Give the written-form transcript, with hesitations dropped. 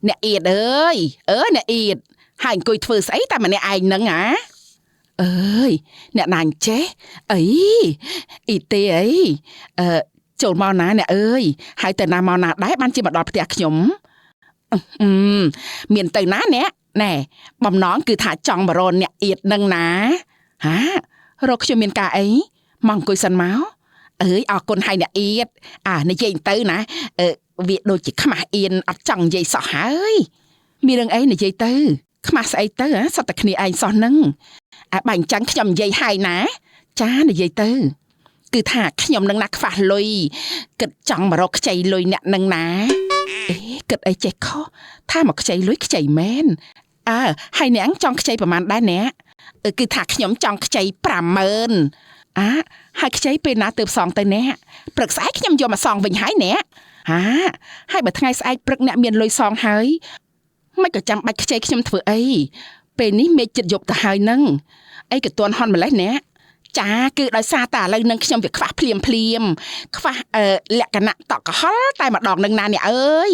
អ្នកអៀតអើយអើអ្នកអៀតហើយអង្គុយធ្វើស្អីតែម្នាក់ឯងហ្នឹងហ៎អើយអ្នកណាអញ្ចេះអីអ៊ីទេអីអឺចូលមកណាអ្នកអើយហើយទៅណាមកណាដែរបានជាមកដល់ផ្ទះខ្ញុំអឺមានទៅណាអ្នកណែបំណងគឺថាចង់មករកអ្នកអៀតនឹងណាហារកខ្ញុំមានការអីមកអង្គុយសិនមកអើយអរគុណហើយអ្នកអៀតអានិយាយទៅណាអឺវាដូចជាខ្មាស់អៀនអត់ចង់និយាយសោះហើយមានរឿងអីនិយាយទៅខ្មាស់ស្អីទៅហ៎សត្វតែគ្នាឯងសោះហ្នឹងអាបាញ់ចឹងខ្ញុំនិយាយហើយណាចានិយាយទៅគឺថាខ្ញុំនឹងណាខ្វះលុយគិតចង់មករកខ្ចីលុយអ្នកនឹងណាអេគិតអីចេះខុសថាមកខ្ចីលុយខ្ចីមែនអើហើយអ្នកចង់ខ្ចីប្រហែលដែរអ្នកគឺថាខ្ញុំចង់ខ្ចី50000អាហើយខ្ចីពេលណាទើបសងទៅអ្នកព្រឹកស្អែកខ្ញុំយកមកសងវិញហើយអ្នកហាហើយបើថ្ងៃស្អែកព្រឹកអ្នកមានលុយសងហើយមិនក៏ចាំបាច់ខ្ចីខ្ញុំធ្វើអីពេលនេះមេឃចិត្តយប់ទៅហើយនឹងអីក៏ទាន់ហន់ម្លេះអ្នកចាគឺដោយសារតែឥឡូវនឹងខ្ញុំវាខ្វះភ្លាមភ្លាមខ្វះអឺលក្ខណៈតក់កុហលតែម្ដងនឹងណាអ្នកអើយ